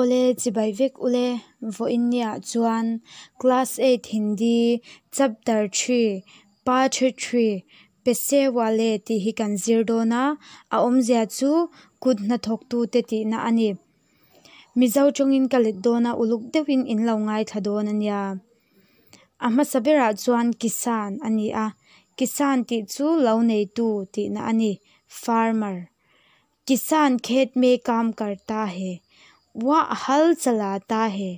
Awle chibai vek ule vawiin niah chuan class eight hindi chapter three part three pesewale tih hi kan zir dawn a a awmzia chu kut hnathawk tute tihna a ni mizo tawngin ka let dawn a uluk deuhin in lo ngaithla dawn a nia a hmasa berah chuan kisan a ni a kisan tih chu lo neitu tihna a ni farmer kisan khet me kam karta hai वह हल चलाता है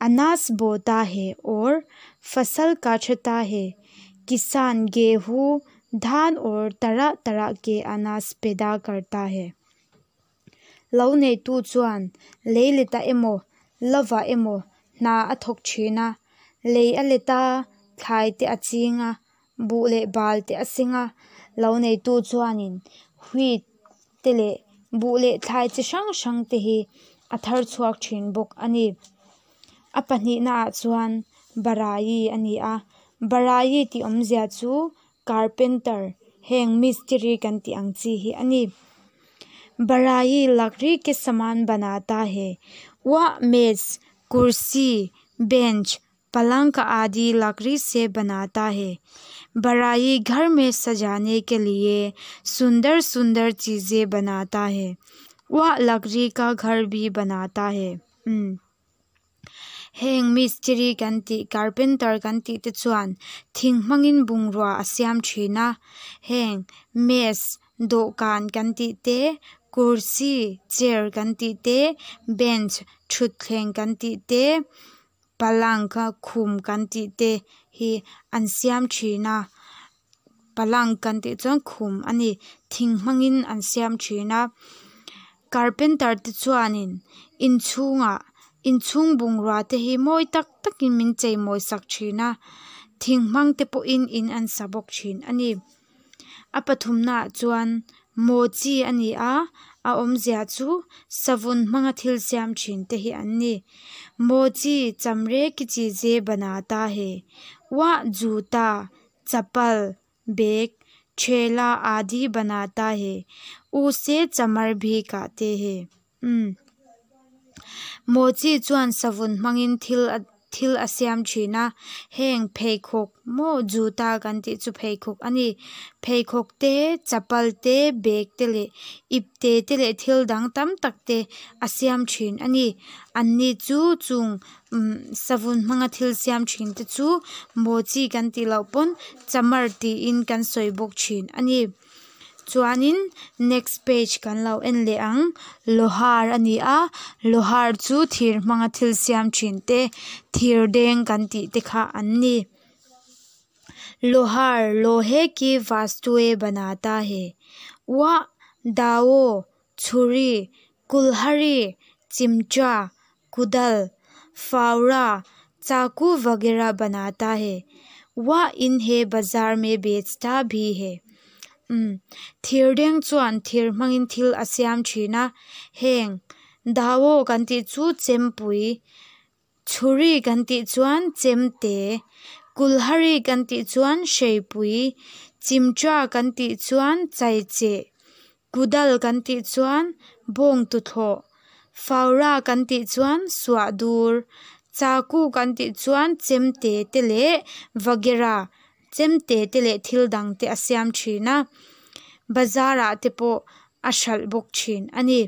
अनाज बोता है और फसल काटता है किसान गेहूं धान और तरह तरह के अनाज पैदा करता है lo neitu chuan lei let ah emaw lovah emaw hna a thawk thin a lei a let a thlai te a ching a buh leh bal te a seng a lo neitu chuanin wheat te leh buh leh thlai chi hrang hrang te hi a thar chhuak thin bawk a ni a pahnih naah chuan barai a ni a barai tih awmzia chu carpenter heng mistiri kan tih ang chi hi a ni barai lakri ke saman banata hai वह मेज कुर्सी बेंच पलंग आदि लकड़ी से बनाता है बराई घर में सजाने के लिए सुंदर सुंदर चीजें बनाता है वह लकड़ी का घर भी बनाता है umm heng mistiri kan tih carpenter kan tih te chuan thing hmangin bungrua a siam thin a heng mez dawhkan kan tih te kursi chair kan tih te bench thutthleng kan tih te palang khum kan tih te hi an siam thin a palang kan tih chuan khum a ni thing hmangin an siam thin a carpenter te chuanin inchhungah inchhung bungrua te hi mawi tak takin min chei mawi sak thin a thing hmang te pawhin in an sa bawk thin a ni a pathum naah chuan mochi a ni a a awmzia chu savun hmanga thil siam thin te hi an ni mochi chamre ki chize banata hai वह जूता चप्पल bag थैला आदि बनाता है उसे चमर भी कहते हैं umm mochi chuan savun hmangin thil a thil a siam thin a heng pheikhawk maw juta kan tih chu pheikhawk a ni pheikhawk te chapal te bag te leh ipte te leh thil dang tam tak te a siam thin a ni an ni chu chung umm savun hmanga thil siam thin te chu mochi kan tih loh pawn chamar tiin kan sawi bawk thin a ni chuanin next page kan lo en leh ang lohar a ni a lohar chu thir hmanga thil siam thin te thir deng kan tih te kha an ni lohar lohe ki vastuए banata hai वह दाओ छुरी कुल्हाड़ी चिमटा कुदाल फावड़ा चाकू वगैरह बनाता है वह इन्हें बाजार में बेचता भी है umm thir deng chuan thir hmangin thil a siam thin a heng dao kan tih chu chempui chhuri kan tih chuan chemte kulhari kan tih chuan hreipui chimcha kan tih chuan chaicheh kudal kan tih chuan bawng tuthlawh fawra kan tih chuan suah dur chaku kan tih chuan chemte te leh vagera chemte te leh thil dang te a siam thin a bazar ah te pawh a hralh bawk thin a ni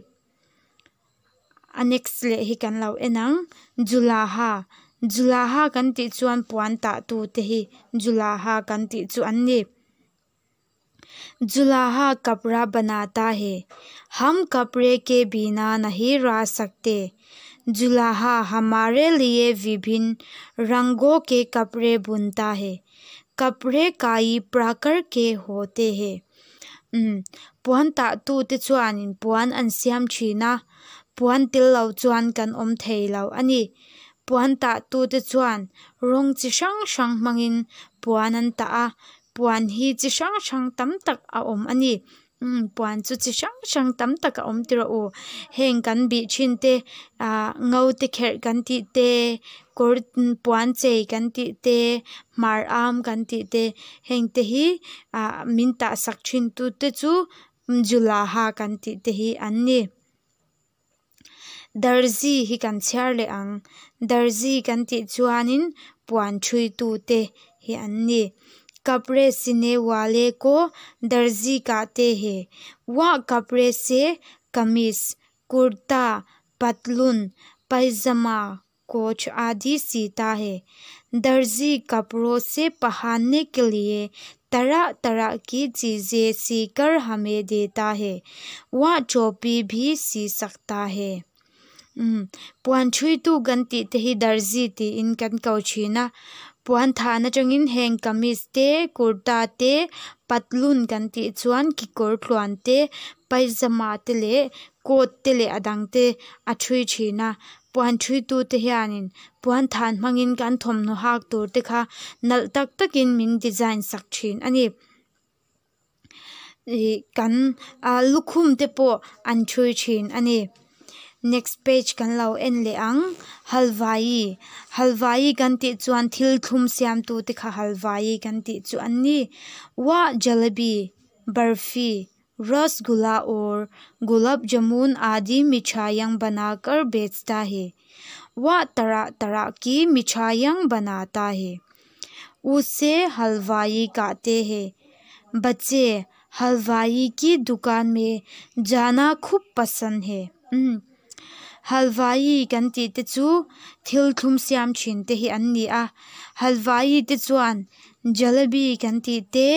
a next leh hi kan lo en ang julaha julaha kan tih chuan puan tah tu te hi julaha kan tih chu an ni julaha kapra banata hai hum kapre ke bina nahi rah sakte julaha hamare liye vibhinn rango ke kapre bunta hai kapre kai prakar ke hote hai umm puan tah tu te chuanin puan an siam thin a puan tel lo chuan kan awm thei lo a ni puan tah tu te chuan rawng chi hrang hrang hmangin puan an tah a puan hi chi hrang hrang tam tak a awm a ni umm puan chu chi hrang hrang tam tak a awm tiraw u heng kan bih thin te ah ngo te kherh kan tih te kawr puan chei kan tih te hmar am kan tih te heng te hi ah min tah sak thin tu te chu julaha kan tih te hi an ni. Darzi hi kan chhiar leh ang. Darzi kan tih chuanin puan thui tute hi an ni. Kapre sine wale ko darzi kahte hai. Wah kapre se kamis, kurta, patloon, pyjama, coat aadi sita hai. Darzi kapro se pahanne ke liye tarah tarah ki chize sikar hame deta hai. Wah topi bhi si sakta hai. Umm puan thui tu kan tih te hi darzi tiin kan ko thin a puan than atangin heng kamis te kurta te patloon kan tih chuan kekawr tluan te pyjama te leh coat te leh a dang te a thui thin a puan thui tu te hianin puan than hmangin kan thawmhnaw hak tur te kha nalh tak takin min design sak thin a ni. Ih kan ah lukhum te pawh an thui thin a ni. Next page kan lo en leh ang halwai halwai kan tih chuan thil thlum siam tu te kha halwai kan tih chu an ni wah jalebi barfi rasgulla aur gulab jamun aadi mithaiyan banakar bechta hai wah tarah tarah ki mithaiyan banata hai use halwai kahte hai bachche halwai ki dukan mein jana khub pasand hai umm halwai kan tih te chu thil thlum siam thin te hi an ni a halwai te chuan jalebi kan tih te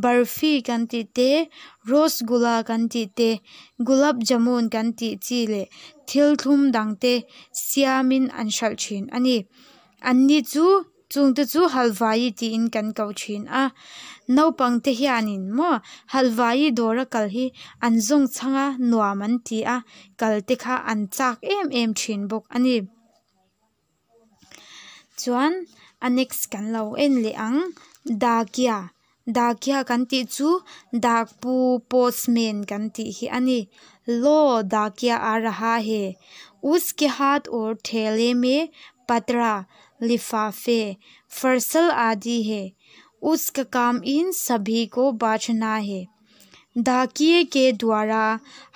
barfi kan tih te rasgulla kan tih te gulab jamun kan tih chi leh thil thlum dang te siamin an hralh thin a ni an ni chu chung te chu halwai tiin kan ko thin a naupang te hianin maw halwai dawr a kal hi an zawng chhang a nuam an ti a kal te kha an chak em em thin bawk a ni. Chuan a next kan lo en leh ang dakia dakia kan tih chu dakpu postman kan tih hi a ni law dakia a raha hai uske hath aur thele mein patra lifafe parcel aadi hai uska kaam in sabhi ko bachna hai dakiye ke dwara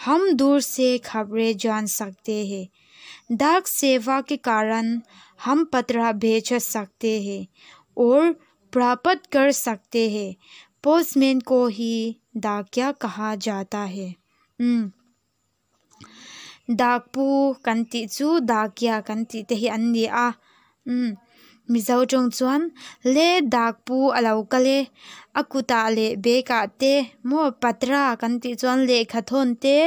hum dur se khabre jaan sakte hai dak seva ke karan hum patra bhej sakte hai aur prapat kar sakte hai postman ko hi dakiya kaha jata hai umm dakpu kan tih chu dakia kan tih te hi an ni a umm mizo tawng chuan le dakpu a lo kal e a kutah leh bag ah te maw patra kan tih chuan lehkha thawn te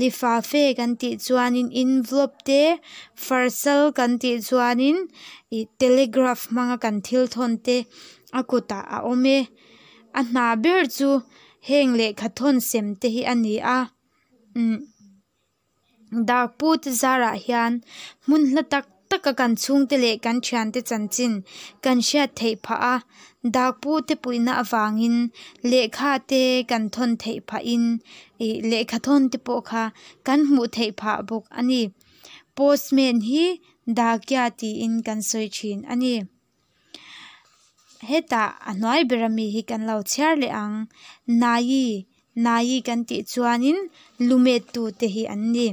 lifafe kan tih chuanin envelope te parcel kan tih chuanin ih telegraph hmanga kan thil thawn te a kutah a awm e a hna ber chu heng lehkha thawn sem te hi a ni a umm dakpu te zarah hian hmun hla tak tak a kan chhungte leh kan thiante chanchin kan hriat theih phah a dakpu te puihna avangin lehkha te kan thawn theih phahin ih lehkha thawn te pawh kha kan hmuh theih phah bawk a ni postman hi dakia tiin kan sawi thin a ni. Hetah a hnuai ber ami hi kan lo chhiar leh ang nai nai kan tih chuanin lu met tu te hi an ni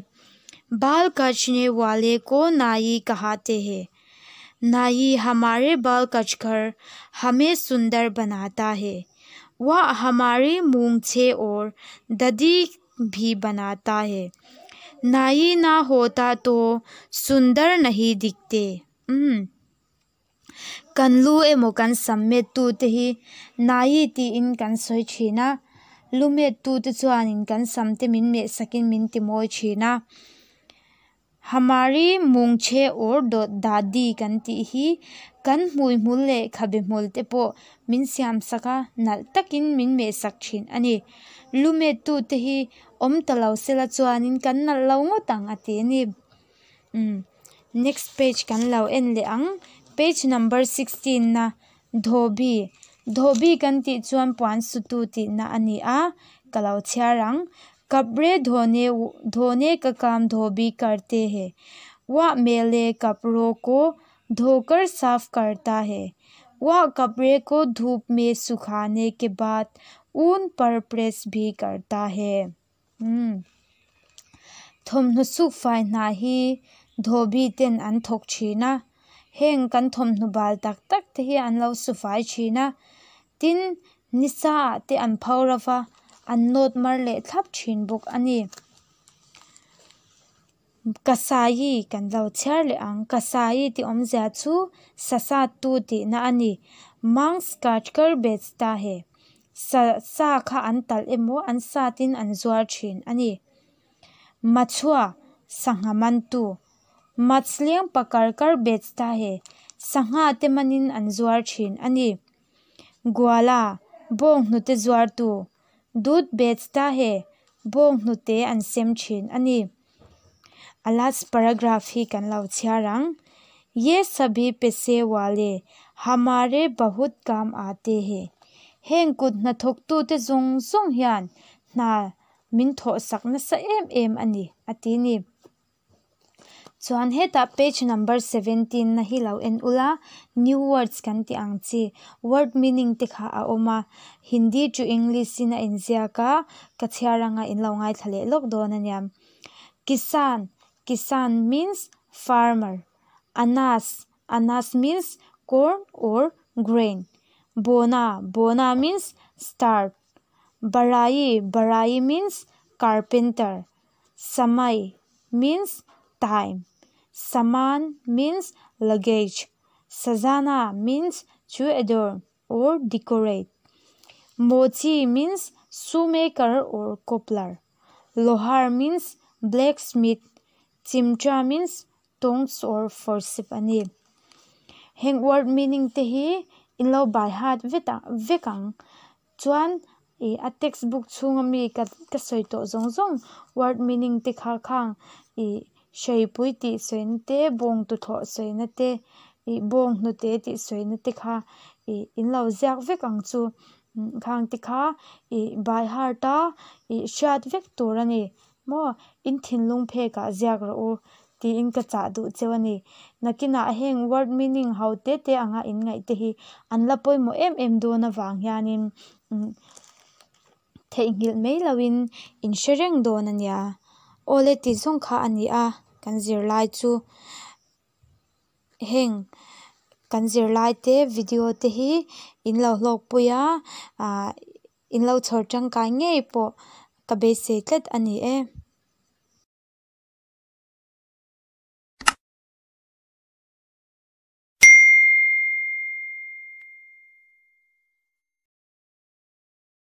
baal kachne wale ko nai kahate hai nai hamare baal kachkar hame sundar banata hai vah hamare munchhe aur dadi bhi banata hai nai na hota toh sundar nahi dikhte umm kan lu emaw kan sam met tu te hi nai tiin kan sawi thin a lu met tu te chuanin kan sam te min meh sakin min ti mawi thin a hamari mungchhe aur dadi kan tih hi kan hmuihmul leh khabe hmul te pawh min siam sak a nalh takin min meh sak thin a ni lu met tu te hi awm ta lo sela chuanin kan nalh lo ngawt ang a ti a ni umm next page kan lo en leh ang page number sixteen na dhobi dhobi kan tih chuan puan sutu tihna a ni a ka lo chhiar ang kapre dhone dhone ka kaam dhobi karte hai vah mele kapro ko dhokar saaf karta hai vah kapre ko dhoop mein sukhane ke baad un par press bhi karta hai umm. Thawmhnaw suk fai hna hi dhobi ten an thawk thin a heng kan thawmhnaw bal tak tak te hi an lo su fai thin a tin nisa ah te an pho ro va an nawt mar leh thlap thin bawk a ni. Kasai kan lo chhiar leh ang kasai tih awmzia chu sasat tu tihna a ni maans kat kar bechta hai sa sa kha an talh emaw an sat in an zuar thin a ni. Machhua sangha man tu machhliang pakar kar bechta hai sangha te manin an zuar thin a ni. Guala bawnghnute zuar tu dudh bechta hai bawnghnute an sem thin a ni. A last paragraph hi kan lo chhiar ang ye sabhi paise wale hamare bahut kaam aate hai heng kut hnathawk tu te zawng zawng hian hna min thawh sak nasa em em a ni a ti a ni. Chuan hetah page number 17 na hi lo en ula new words kan tih ang chi word meaning te kha a awm a hindi to english in a inziak a ka chhiar anga in lo ngaithla leh lawk dawn a nia. Kisan kisan means farmer anas anas means corn or grain bona bona means start barai barai means carpenter samay means time saman means luggage sajana means to adorn or decorate mochi means shoemaker or cobbler lohar means blacksmith chimcha means tongs or forcep a ni. Heng word meaning te hi in lo by heart vek ang chuan ih a textbook chhung ami ka sawi tawh zawng zawng word meaning te kha khang ih hreipui tih sawina te bawng tuthlawh sawina te ih bawng hnute tih sawina te kha ih in lo ziak vek ang chu khang te kha ih by heart a ih hriat vek tur a ni maw in thinlung phek ah ziak rawh u tiin ka chah duh cheu a ni nakinah heng word meaning ho te te anga in ngaih te hi an la pawimawh em em dawn avang hianin theihnghilh mai loin in hre reng dawn a nia awle tih zawng kha a ni a kan zirlai chu heng kan zirlai te video te hi in lo hlawk pui a ah in lo chhawr tangkai ngei pawh ka beisei tlat a ni e.